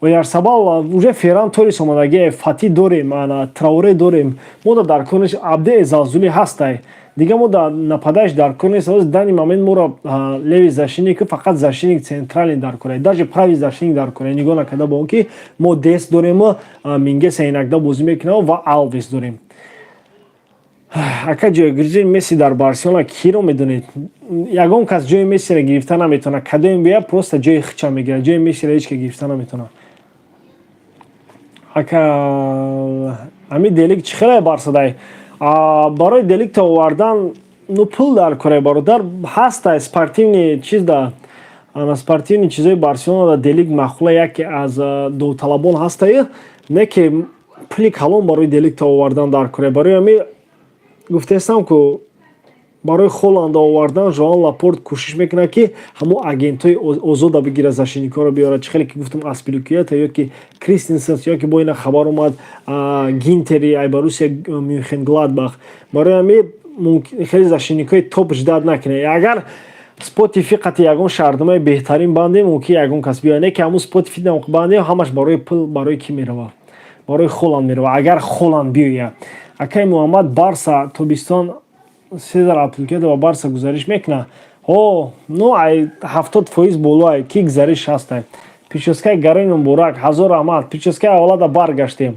Оярсабал уже Ферран Торис омадаги, Фати дорем, Траоре дорем, мо дар кор нест. Абде Эзалзули ҳастай, дига мо дар нападающий дар кор нест. Данный момент моро левый защитник, фақат защитник центральный дар кора, даже правый защитник дар кора. Нигоҳ накарда ба он ки мо Дест дорем, Мингеса инакда бозӣ мекунам ва Алвес дорем. Ака, ҷойгирҷи Месси дар Барселона киро медонед? Ягон кас ҷои Мессиро гирифта наметавонад. Кадоем бия, просто ҷои хича мегирад. Ҷои Мессиро ҳеч ка гирифта наметавонад. Ака, ҳамин Делик чӣ хеле Барсадай? Барои Деликта овардан, ну, пул дар кора, бародар. Ҳаста спортивный чиз да, спортивный чизои Барселона да Делик маъқула, яке аз довталабон ҳастае. Не ки пули калон барои Деликта овардан дар кора. Барои ҳами гуфтаистам, ку барои Холанда овардан Жоан Лапорт кӯшиш мекунад, ки ҳамон агентҳои озода бигирад, защитникҳоро биёрад. Чӣ хеле ки гуфтам, Аспиликуята ё ки Кристенсен, ё ки бо ина хабар омад, Гинтери ай Боруссия Мюнхен Гладбах. Барои ҳами хеле защитникҳои топ ждать накунед. Агар Спотифи қати ягон шартномаи беҳтарин бандем, мумкин ягон кас биёяд. Не ки ҳамун Спотифи бандем, ҳамаш барои пул. Барои кӣ меравад? Барои Холанд меравад, агар Холанд биёяд. Акаи Муҳаммад, Барса тобистон Сезар Аспиликуета ба Барса гузариш мекунад? О, ну, ай 70% боло ай ки гузариш ҳастай. Прическаи гарои муборак, ҳазор раҳмат. Прическаи аввалада баргаштем.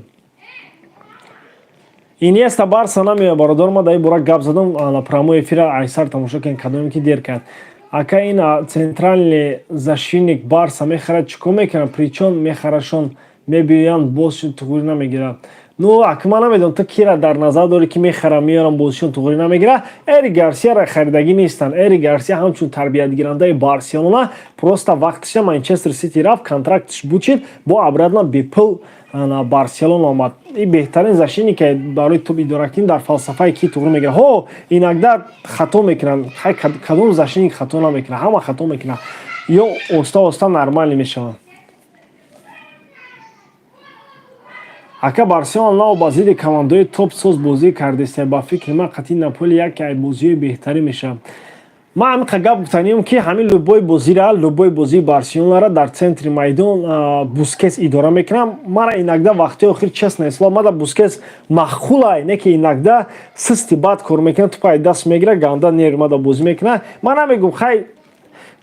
Инеста Барса намеояд, бародар. Ма дар ин бора гап задам на прямой эфира, айсар тамошо кунед, кадоме ки дер кард. Ака, ин центральный защитник Барса мехарад, чӣ кор мекунад? Причём мехарашон, мебиёянд, боз туғри намегирад. Ну, ака, ман намедонам, ту кира дар назар дорӣ, ки мехарам, меёрам, бозишон туғри намегирад. Эрик Гарсияра харидагӣ нестанд. Эрик Гарсия ҳамчун тарбиятгирандаи Барселона просто вақтиша Манчестер Сити рафт, контрактиш бучид, бо обратно бепул Барселона омад. И беҳтарин защитнике барои топ идоракунӣ дар фалсафаи ки туғри мегирад. Ҳо, инакда хато мекунанд. Кадом защитник хато намекунад? Ҳама хато мекунад ё оста оста нормалӣ мешаванд. Ака, Барселона нав ба зидди командаҳои топ соз бозӣ кардеста. Ба фикри ман, қатъи Наполи яке аз бозиҳои беҳтарин мешавад. Ман ҳамин гап гуфтанием, ки ҳамин любой бозира, любой бозии Барселонара дар центри майдон Бускес идора мекунам. Мара иногда вақтҳои охир, честное слово, мада Бускес маъқулай, не ки иногда систи бад кор мекунад, тупа даст мегирад, ганда нерв мада бозӣ мекунад. Ман намегум, хай,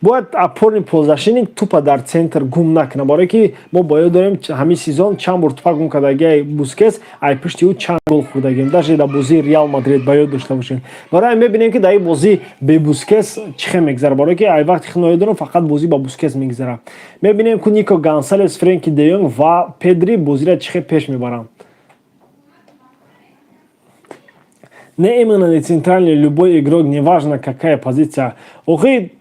бояд опорный полузащитник тупа дар центр гум накунад, барое ки мо ба ёд дорем, ҳамин сезон чанд бор тупа гум кардагиай Бускес, ай пушти ӯ чанд гол хӯрдагем, даже дар бозии Реал Мадрид ба ёд дошта бошем. Барои ҳамин мебинем, ки дар ин бозӣ бе Бускес чӣ хел мегзарад, барое ки ай вақти хел ёд дорам, фақат бозӣ ба Бускес мегзарад. Мебинем, ку Нико Гонсалес, Френки де Йонг ва Педри бозиро чӣ хел пеш мебаранд. Не именно не центральный, любой игрок, неважно какая позиция. Охи,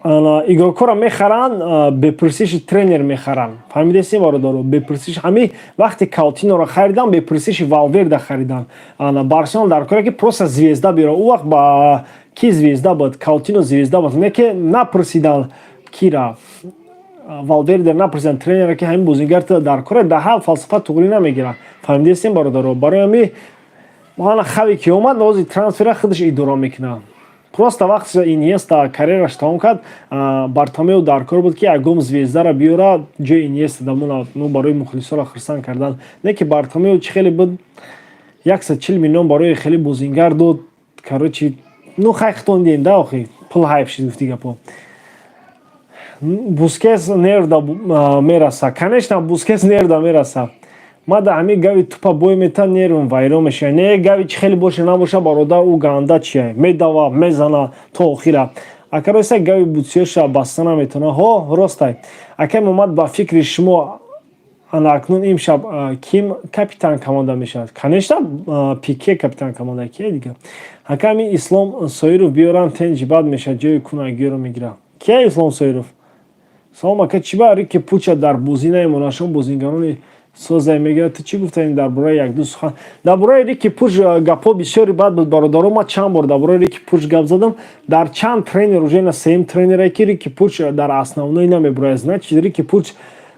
игрокҳоро мехаранд, бепурсиши тренер мехаранд, фаҳмидесем, бародаро? Бепурсиш. Ҳами вақте Каутиноро харидан, бепурсиши Валверда харидан. Барселона дар коре ки просто звезда биёра. Ӯ вақт ба ки звезда буд? Каутино звезда буд. Не ки напурсидан кира, Валверде напурсидан тренера, ки ҳамин бозингар дар коре. Дар ҳар фалсафа туғрӣ намегирад, фаҳмидесем, бародаро? Барои ҳами мана Хави ки омад, нози трансфера худаш идора мекунад. Просто вақте Иньеста карьераш тамом кард, Бартомео дар кор буд, ки ягон звездара биёра, ҷои Иньеста дамона, ну, барои мухлисоро хурсанд кардан. Не ки Бартомео чӣ хеле буд, 140 миллион барои хеле бозингар дод. Короче, ну, хай, хитон дидем да, охи пул ҳайф шид, гуфти гапо. Бускес нервда мераса, конечно, Бускес нервда мераса. Ма да ҳамин Гави тупа бой мета, нервм вайрон мешава. Не, Гави чӣ хеле боша набоша, бародар, ӯ ганда чия, медава, мезана то охира. Ака, роста, Гави бутсиёша баста наметавона? Ҳо, ростай. Акай Муҳаммад, ба фикри шумо Ана акнун имшаб ким капитан команда мешавад? Конечно, Пике капитан команда, кие дига? Ҳаками Ислом Соиров биёрам, тенҷи бад мешавад, ҷои Кун Агюро мегирад. Кия Ислом Соиров? Салом, ака, чӣ ба Рики Пуча дар бозӣ намемонад? Бозингарони созай мегӯяд. Ту чӣ гуфтаем дар бораи якду сухан? Дар бораи Рики Пуч гапҳо бисёри бад буд, бародаро. Ман чанд бор дар бораи Рики Пуч гап задам. Дар чанд тренер, уже на сеюм тренере, ки Рики Пуч дар основной намебурояд. Значит, Рики Пуч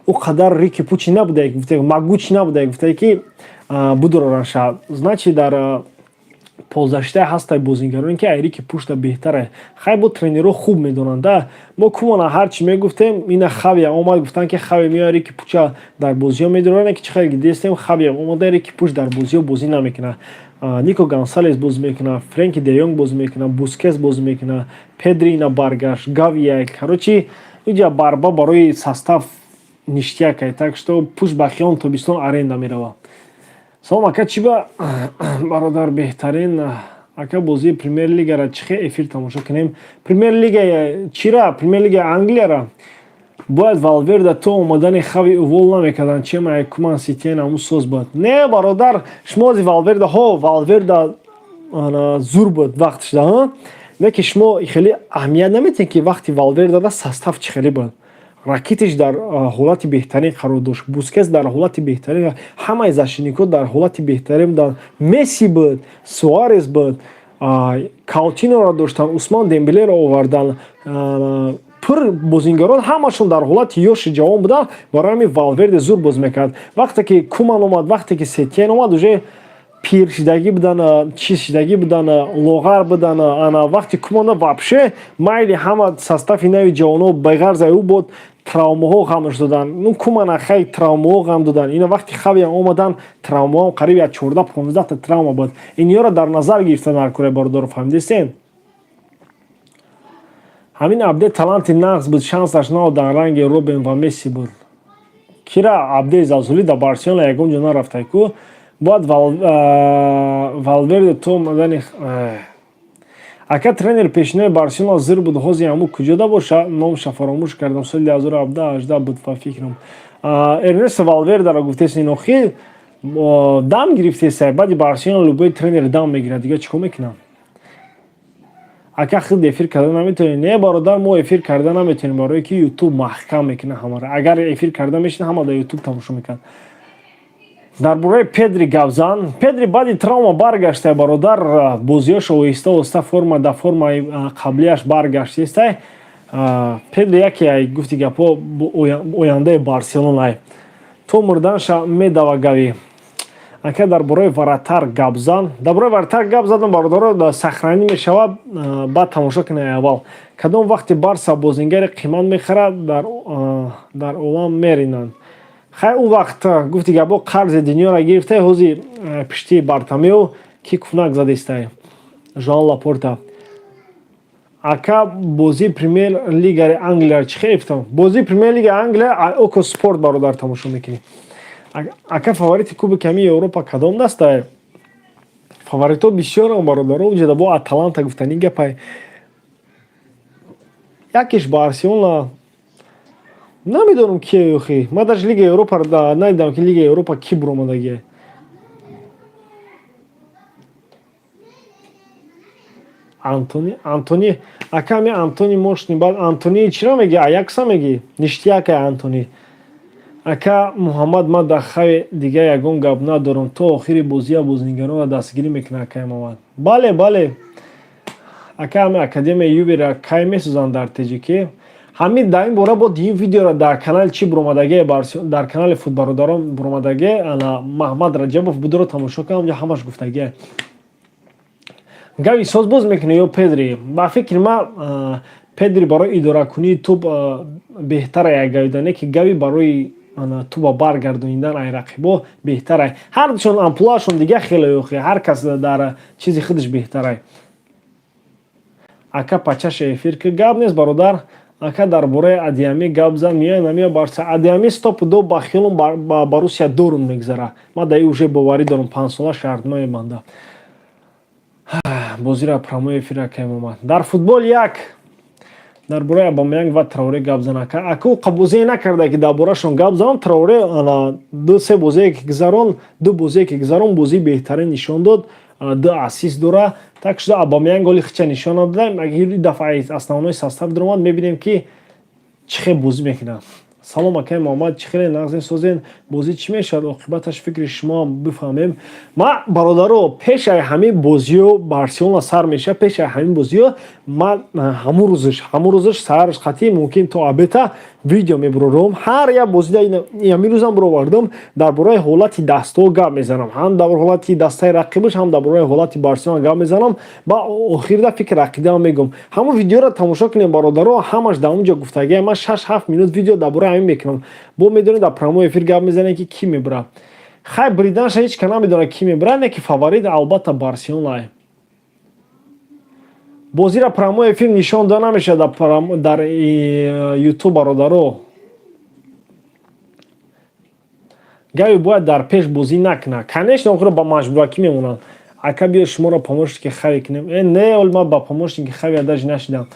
ӯ қадар Рики Пучи набуда, гуфта, могучий набуда, гуфта, ки будуроранша. Значит, дар полузащитае ҳастай бозингароне, ки ай Рики Пучта беҳтаре. Хай, бо тренерҳо хуб медонанд. Да, мо Кумана ҳарчи мегуфтем, ина Хавия омад, гуфтанд, ки Хави меояд, Рики Пуча дар бозиҳо медоранд, ки чӣ хеле дидестем, Хавия омада, Рики Пуч дар бозиҳо бозӣ намекунад. Нико Гонсалес бозӣ мекунад, Френки де Йонг бозӣ мекунад, Бускес бозӣ мекунад, Педри ина баргашт, Гавия. Короче, иҷа барба барои состав ништяк ай. Так что Пуч ба хиён тобистон аренда меравад. Салом, ака, чӣ ба бародар беҳтарин ака, бозии Премер Лигара чӣ хел эфир тамошо кунем? Премер Лига чира? Премер Лига Англияра? Бояд Валверда то омадани Хави увол намекарданд, чема Куман, Сетиен ҳамун соз буд. Не, бародар, шумо ози Валверда, ҳо, Валверда зур буд вақтшда, не ки шумо хеле аҳамият наметиҳед, ки вақти Валвердада состав чӣ хеле буд. Ракитич дар ҳолати беҳтарин қарор дошт, Бускес дар ҳолати беҳтарин, ҳамаи защитникҳо дар ҳолати беҳтарин буданд. Месси буд, Суарес буд, Каутиноро доштанд, Усман Дембелеро овардан, пур бозингарон, ҳамашон дар ҳолати ёши ҷавон буданд. Барои ҳамин Валверде зур боз мекард. Вақте ки Куман омад, вақте ки Сетиен омад, уже пиршидагӣ будан, чиз шидагӣ будан, лоғар будан. Ана вақти Кумана вообще майли, ҳама состави нави ҷавоно беғарза ӯ буд, травмаҳо ғамш доданд. Ну, Кумана хай, травмаҳо ғам доданд. Ина вақти Хавиам омадан, травмаҳо қариб як 14-15-та травма буд. Инёро дар назар гирифта наркуре, бародаро, фаҳмидистен? Ҳамин Абде таланти нағз буд, шансаш наодан, ранги Робен ва Месси буд. Кира? Абде Залзули дар Барселона ягон ҷо нарафтай ку. Бояд Валверде то омадани. Ака, тренер пешинаи Барселона зир буд, ҳози ҳаму куҷода боша? Номша фаромӯш кардам, соли 2017 буд, ба фикрам. Эрнесто Валвердаро гуфтест, инохи дам гирифтеса. Баъди Барселона любой тренер дам мегирад, дига чӣ кор мекунам? Ака, худ эфир карда наметавонӣ? Не, бародар, мо эфир карда наметавонем, барое ки Ютуб маҳкам мекунад ҳамаро. Агар эфир карда мешина, ҳама дар Ютуб тамошо мекунад. Дар бораи Педри гап зан. Педри баъди травма баргашта, бародар, бозиёш оҳиста оҳиста форма дар формаи қаблияш баргаштестай. Педри яке, гуфти гапҳо, ояндаи Барселонай, то мурданша медава. Гави, ака, дар бораи вратарь гап зан. Дар бораи вратарь гап задам, бародаро, сохранить мешавад, баъд тамошо кунед. Аввал кадом вақти Барса бозингари қимат мехарад, дар олам меринанд. Хай, ӯ вақт, гуфти гапо, қарзи дунёро гирифта, ҳози пишти Бартомео ки кунак задистай, Жоан Лапорта. Ака, бозии Премер Лигаи Англия чӣ хел ифтам? Бозии Премер Лигаи Англия Око Спорт, бародар, тамошо мекунӣ. Ака, фаворити Кубоки ҳамин Европа кадом дастае? Фаворитҳо бисёрам, бародаро. Уҷада бо Аталанта гуфтани гапай, якеш Барселона, намедонам кие. Охи, ман даже Лигаи Европа надидам, ки Лигаи Европа кӣ буромадагие. Антони, Антони, ака, ами Антони мошни. Баъд Антони чиро меги? Аякса меги? Ништяк ай Антони. Ака Муҳаммад, ман дар хави дига ягон гап надорам, то охири бозия бозингаронро дастгирӣ мекунад. Акаи Муҳаммад, бале, бале. Ака, ами академияи Ювера кай месозанд дар Теҷикӣ? Ҳамин дар ин бора бо дим видеоро дар канали чӣ буромадагие, дар канали футбародарон буромадагие, ана Маҳмад Раҷабов будро, тамошо кунам, онҷо ҳамаш гуфтагие. Гави соз боз мекунӣ ё Педри? Ба фикри ман, Педри барои идоракунии тӯб беҳтара як гавида, не ки Гави барои тӯба баргардонидан ай рақибо беҳтарай. Ҳардушон амплуашон дига хеле охи, ҳар кас дар чизи худаш беҳтарай. Ака, пачаша эфир ки гап нест, бародар. Ака, дар бораи Адиами гап зан, меоя, намеоя Барса? Адиами стопудо ба хиёлум ба Боруссия Дортмунд мегзара. Ман дар ин уже боварӣ дорам, 5-сола шартнома мебанда. Бозиро прямой эфир, акай Муҳаммад, дар футбол як Дар бораи Абамаянг ва Траоре гап зан, ака. Аку бозие накарда, ки дар борашон гап занам. Траоре ду се бозие ки гузарон, ду бозие ки гузарон, бозии беҳтарин нишон дод, ду ассист дора. Так шуда, Абамаянг оли хича нишон надодаем. Агар дафъа основной состав даромад, мебинем, ки чӣ хел бозӣ мекунад. Салом, акаи Муҳаммад, чӣ хеле нағзе созен. Бозӣ чӣ мешавад оқибаташ, фикри шумоам бифаҳмем. Ма, бародаро, пешаи ҳамин бозиё Барселона сар мешавад, пешаи ҳамин бозиё ман ҳамун рӯзаш саҳараш қатъӣ, мумкин то обеда видео мебурорам. Ҳар як бозида, ҳамин рӯзам буровардам, дар бораи ҳолати дастаҳо гап мезанам, ҳам дар ҳолати дастаи рақибаш, ҳам дар бораи ҳолати Барселона гап мезанам. Ба охирда фикр ақидаам мегӯм. Ҳамун видеоро тамошо кунем, бародаро, ҳамаш дар он ҷо гуфтагия. Ман 6-7 минут видео дар бораи ҳамин мекунам. Бо медонед, дар прямой эфир гап мезанем, ки кӣ мебурад. Хай, бриданша ҳеч ка намедонад, кӣ мебурад, не ки фаворит албатта Барселона. Бозиро прямой эфир нишон дода намешавад дар Ютуб, бародаро. Гави бояд дар пеш бозӣ накунад, конечно, охиро ба маҷбуракӣ мемонанд. Ака, биё, шуморо помощники Хави кунем. Э, не, ол ман ба помощники Хави даже нашидам.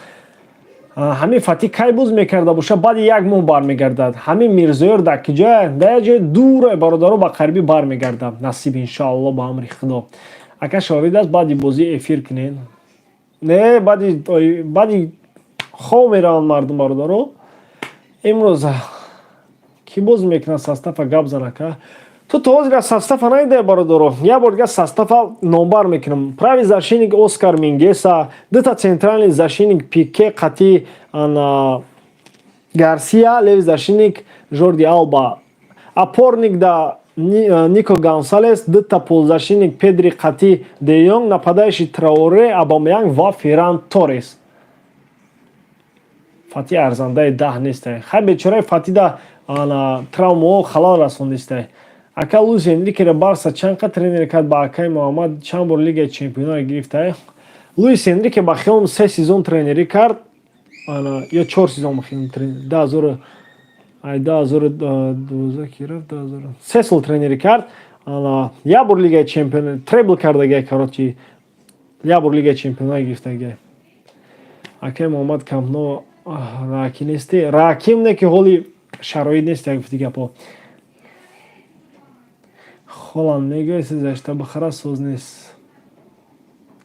Ҳамин Фатӣ кай боз мекарда боша? Баъди як моҳ бармегардад. Ҳамин Мирзоёр дар ки ҷоя? Дар як ҷои дуре, бародаро, ба қарибӣ бармегардад, насиб, иншоалло, ба амри Худо. Ака, шоҳид аст, баъди бозӣ эфир кунед. Не, баъди хоб мераванд мардум, бародаро. Имрӯз кӣ боз мекунад? Состава гап зан, ака. Ту то ҳозир состава надидай, бародаро. Як бор дигар состава номбар мекунам. Правый защитник Оскар Мингеса, дута центральный защитник Пике қати Гарсия, левый защитник Жорди Алба, опорник да Нико Гонсалес, дута полузащитник Педри қати Де Йонг, нападающий Траоре, Абамаянг ва Ферран Торрес. Фати арзандаи 10 нестай. Хай, бечораи Фатида травмао халал расондистай. Ака, Луис Энрикеро Барса чанд қа тренер кард? Ба акаи Муҳаммад чанд бор Лигаи чемпионро гирифтай? Луис Энрике ба хиёлам се сезон тренерӣ кард ё 4 сезон. 2012 ки рафт, 3 сол тренерӣ кард. Як бор Лигаи чемпион требл кардагай, короче, як бор Лигаи чемпионро гирифтагай. Акаи Муҳаммад, Камп Но раки нести? Раким не, ки ҳоли шароит нест, як гуфти гапҳо. Холанд мегӯяд, защита бихара, соз нест.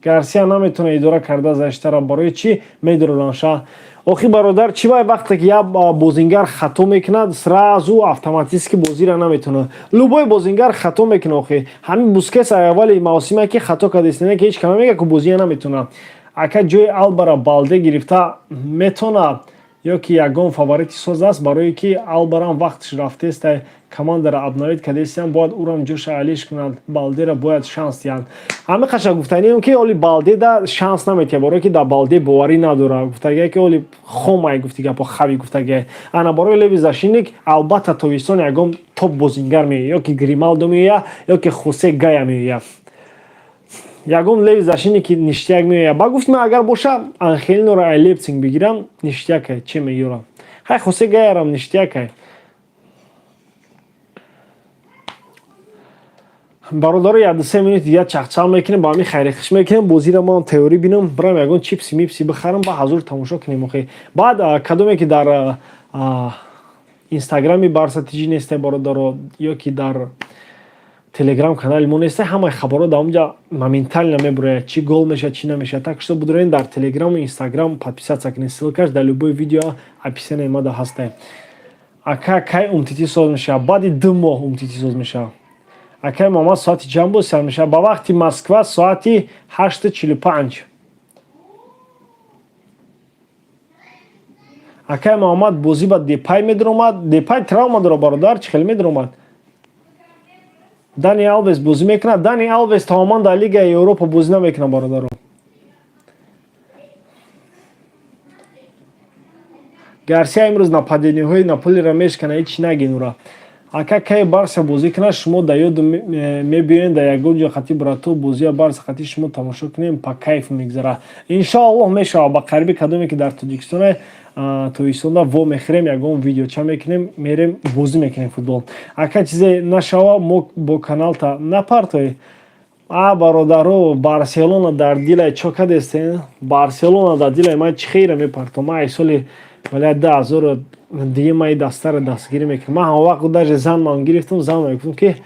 Гарсия наметавона идора карда защитара. Барои чӣ медоранша охи, бародар? Чӣ вай, вақте ки як бозингар хато мекунад, сразу автоматически бозиро наметавонад. Любой бозингар хато мекунад охи. Ҳамин Бускес аввали мавсиме ки хато кардааст, ки ҳеҷ кама мега, ки бозия наметавонад. Ака, ҷои Албара Балде гирифта метавонад ё ки ягон фаворити соз аст? Барое ки Албарам вақтш рафтеста, командаро обновить кардестиам, бояд урам ҷоша алиш кунад. Балдера бояд шанс диҳанд. Ҳамин қаша гуфтанием, ки оли Балдеда шанс наметиҳад, барое ки дар Балде боварӣ надора. Гуфтагие, ки оли хомай, гуфти гапо, Хави гуфтагие. Ана барои левый защитник албатта тобистон ягон топ бозингар меояд, ё ки Грималдо меояд, ё ки Хосе Гая меояд, ягон левый защитники ништяк меояд. Ба гуфтим, агар боша, Анхелиноро ай Лейпциг бигирам, ништякай. Че меёрам? Хай, Хосе Гаярам ништякай. Бародаро, як ду се минут дигар чақчақ мекунем, ба ҳамин хайрихиш мекунем. Бозиро ман теорӣ бинам, бирам ягон чипси мипси бихарам, ба ҳазур тамошо кунем. Охи, баъд кадоме ки дар Инстаграми Барса Тиҷи несте, бародаро, ё ки дар Телеграм канали мо несте, ҳамаи хабарҳо дар онҷа моментально мебурояд, чӣ гол мешавад, чӣ намешавад. Так что будроен дар Телеграму Инстаграм подписаться кунед, ссылкаш дар любой видео описание мада ҳасте. Ака, кай Умтити соз мешавад? Баъди 2 моҳ Умтити соз мешавад. Акай Муҳаммад, соати чанд боз сар мешавад? Ба вақти Москва соати 8:45. Акай Муҳаммад, бозӣ ба Депай медаромад? Депай травма дора, бародар, чӣ хеле медаромад? Дани Алвес бозӣ мекунад? Дани Алвес тамоман дар Лигаи Европа бозӣ намекунад, бародаро. Гарсия имрӯз нападениҳои Наполиро мешкана, ҳеч нагин ура. Ака, кай Барса бозӣ кунад, шумо да ёд мебиёед? Дар ягон ҷо хати брато бозия Барса хати шумо тамошо кунем, па кайф мегзарад. Иншоаллоҳ, мешавад ба қариби. Кадоме ки дар Тоҷикистон, тобистонда во мехӯрем, ягон видеоча мекунем, мерем, бозӣ мекунем футбол. Ака, чизе нашава, мо бо каналта напартои. А, бародаро, Барселона дар дилай чо кадестен? Барселона дар дилай ман чӣ хейра мепартом? Ман ай соли вале 2002 ман дастаро дастгирӣ мекунам. Ман ҳамон вақт даже занмам гирифтам, занмам гуфтам, ки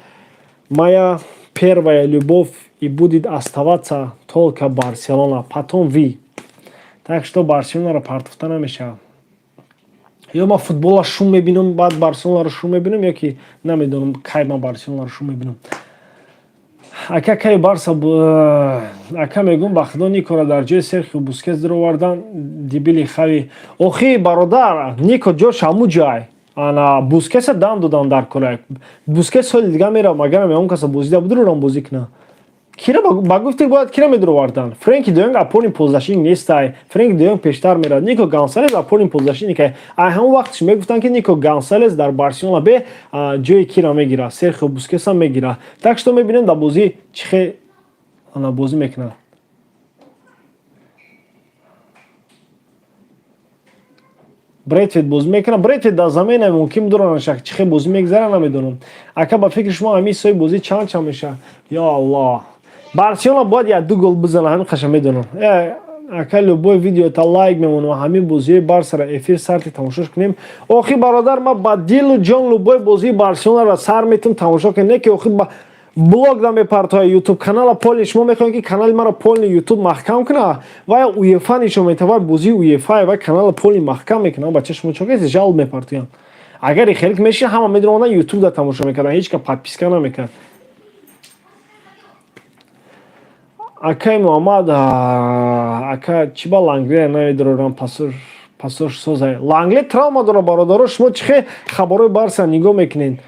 моя первая любовь и будет оставаться только Барселона, потом вы. Так что Барселонаро партофта намешавад. Ё ман футбола шум мебинам, баъд Барселонаро шум мебинам, ё ки намедонам, кай ман Барселонаро шум мебинам. Ака, кай Барса? Ака, мегӯм, ба худо, Никора дар ҷои Серхио Бускес дуровардан дебили Хави. Охи, бародар, Нико ҷош ҳаму ҷай. Ана Бускеса дам додан дар кора. Бускес соли дига мерав, магарам он каса бозида будурам бозӣ куна. Кира ба гуфти бояд кира медуровардан? Френки де Йонг опорный полузащитник нестай. Френки де Йонг пештар мерад. Нико Гонсалес опорный полузащитник. Ай ҳамон вақтш мегуфтанд, ки Нико Гонсалес дар Барселона бе ҷои кира мегирад, Серхио Бускеса мегирад. Так что мебинем, дар бозӣ чӣ хел ана бозӣ мекунад. Брейтвейт бозӣ мекунад. Брейтвейт дар замена мумкин дуранаша, чӣ хел бозӣ мегзара, намедонам. Ака, ба фикри шумо ҳамин ҳисоби бозӣ чанд чанд мешавад? Ё Аллоҳ, Барселона бояд як ду гол бизана, ҳамин қаша медонам. Ака, любой видеота лайк мемонам, ҳамин бозиҳои Барсара эфир сарти тамошош кунем. Охи, бародар, ман ба дилу ҷон любой бозии Барселонаро сар метум тамошо кунем, не ки охи ба блог да мепартоя Ютуб канала полный. Шумо мехоҳед, ки канали маро полный Ютуб маҳкам куна, вай УЕФА нишон метавад, вай бозии УЕФА, вай канала полный маҳкам мекунад. Бача, шумо чо каси жалоб мепартоянд? Агар хеле меши, ҳама медонанд, Ютуб да тамошо мекарданд, ҳеҷ ка подписка намекард. Акай Муҳаммад, ака, чӣ ба Лангле намедорам? Пасош созай. Лангле травма дора. Бародаро, шумо чӣ хел хабарҳои Барса нигоҳ мекунед?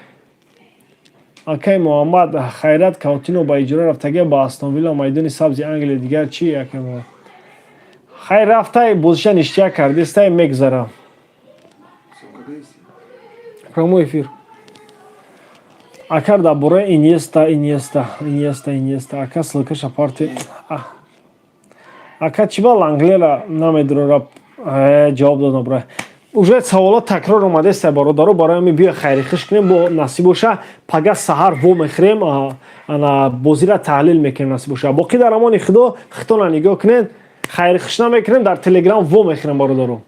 Акай Муҳаммад, Хайрат Каутино ба иҷора рафтагия ба Астон Вилла, майдони сабзи Англия. Дигар чӣ, акай Муҳаммад? Хайр, рафтай, бозиша ништия кардестай, мегзара. Прямой эфир. Акар, дар бораи Иньеста, Иньеста, Иньеста, Иньеста, ака, ссылкаша парти. Ака, чӣ ба Ланглера намедурора? Ҷавоб додам, бра. Уже саволот такрор омадеста, бародаро. Барои ҳамин биё, хайрихиш кунем. Бо насиб боша, пага саҳар во мехӯрем, ана бозира таҳлил мекунем, насиб боша. Боқӣ дар амони Худо, хитона нигоҳ кунед. Хайрихиш намекунем, дар Телеграм во мехӯрем, бародаро.